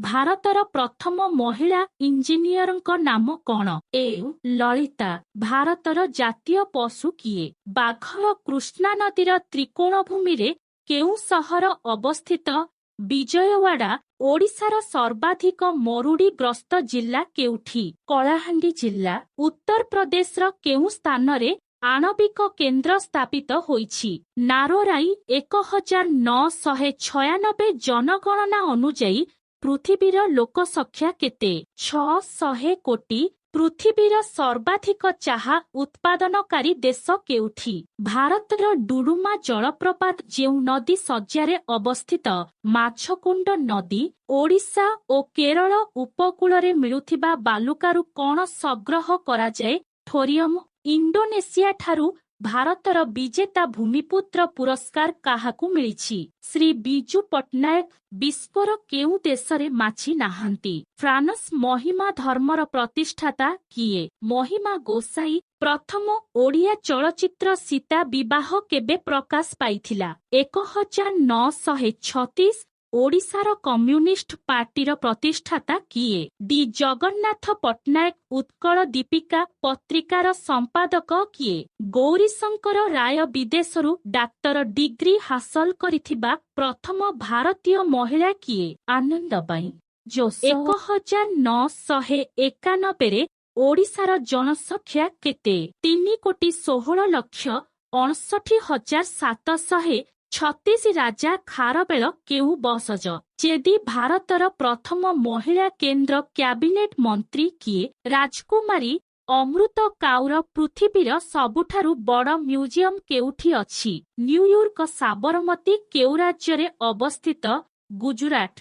ଭାରତର ପ୍ରଥମ ମହିଳା ଇଞ୍ଜିନିୟରଙ୍କ ନାମ କଣ? ଏ ଲଳିତା। ଭାରତର ଜାତୀୟ ପଶୁ କିଏ? ବାଘ। କୃଷ୍ଣା ନଦୀର ତ୍ରିକୋଣଭୂମିରେ କେଉଁ ସହର ଅବସ୍ଥିତ? ବିଜୟୱାଡା। ଓଡ଼ିଶାର ସର୍ବାଧିକ ମରୁଡ଼ିଗ୍ରସ୍ତ ଜିଲ୍ଲା କେଉଁଠି? କଳାହାଣ୍ଡି ଜିଲ୍ଲା। ଉତ୍ତରପ୍ରଦେଶର କେଉଁ ସ୍ଥାନରେ ଆଣବିକ କେନ୍ଦ୍ର ସ୍ଥାପିତ ହୋଇଛି? ନାରୋରାଇ। 1996 ଜନଗଣନା ଅନୁଯାୟୀ ପୃଥିବୀର ଲୋକସଂଖ୍ୟା କେତେ? 600 କୋଟି। ପୃଥିବୀର ସର୍ବାଧିକ ଚାହା ଉତ୍ପାଦନକାରୀ ଦେଶ କେଉଁଠି? ଭାରତର ଡୁଡୁମା ଜଳପ୍ରପାତ ଯେଉଁ ନଦୀ ଶଯ୍ୟାରେ ଅବସ୍ଥିତ? ମାଛକୁଣ୍ଡ ନଦୀ। ଓଡ଼ିଶା ଓ କେରଳ ଉପକୂଳରେ ମିଳୁଥିବା ବାଲୁକାରୁ କଣ ସଂଗ୍ରହ କରାଯାଏ? ଥୋରିୟମ। ଇଣ୍ଡୋନେସିଆ ଠାରୁ ଭାରତର ବିଜେତା ଭୂମିପୁତ୍ର ପୁରସ୍କାର କାହାକୁ ମିଳିଛି? ଶ୍ରୀ ବିଜୁ ପଟ୍ଟନାୟକ। ବିଶ୍ୱର କେଉଁ ଦେଶରେ ମାଛି ନାହାନ୍ତି? ଫ୍ରାନ୍ସ। ମହିମା ଧର୍ମର ପ୍ରତିଷ୍ଠାତା କିଏ? ମହିମା ଗୋସାଇ। ପ୍ରଥମ ଓଡ଼ିଆ ଚଳଚ୍ଚିତ୍ର ସୀତା ବିବାହ କେବେ ପ୍ରକାଶ ପାଇଥିଲା? 1936। ଓଡ଼ିଶାର କମ୍ୟୁନିଷ୍ଟ ପାର୍ଟିର ପ୍ରତିଷ୍ଠାତା କିଏ? ଡି ଜଗନ୍ନାଥ ପଟ୍ଟନାୟକ। ଉତ୍କଳ ଦୀପିକା ପତ୍ରିକାର ସମ୍ପାଦକ କିଏ? ଗୌରୀଶଙ୍କର ରାୟ। ବିଦେଶରୁ ଡାକ୍ତର ଡିଗ୍ରୀ ହାସଲ କରିଥିବା ପ୍ରଥମ ଭାରତୀୟ ମହିଳା କିଏ? ଆନନ୍ଦବାଇ ଯୋଶ। 1991ରେ ଓଡ଼ିଶାର ଜନସଂଖ୍ୟା କେତେ? 3,16,59,736। ରାଜା ଖାରବେଳ କେଉଁ ବଂଶଜ? ଚେଦି। ଭାରତର ପ୍ରଥମ ମହିଳା କେନ୍ଦ୍ର କ୍ୟାବିନେଟ ମନ୍ତ୍ରୀ କିଏ? ରାଜକୁମାରୀ ଅମୃତ କାଉର। ପୃଥିବୀର ସବୁଠାରୁ ବଡ଼ ମ୍ୟୁଜିୟମ କେଉଁଠି ଅଛି? New York. Sabarmati କେଉଁ ରାଜ୍ୟରେ ଅବସ୍ଥିତ? ଗୁଜୁରାଟ।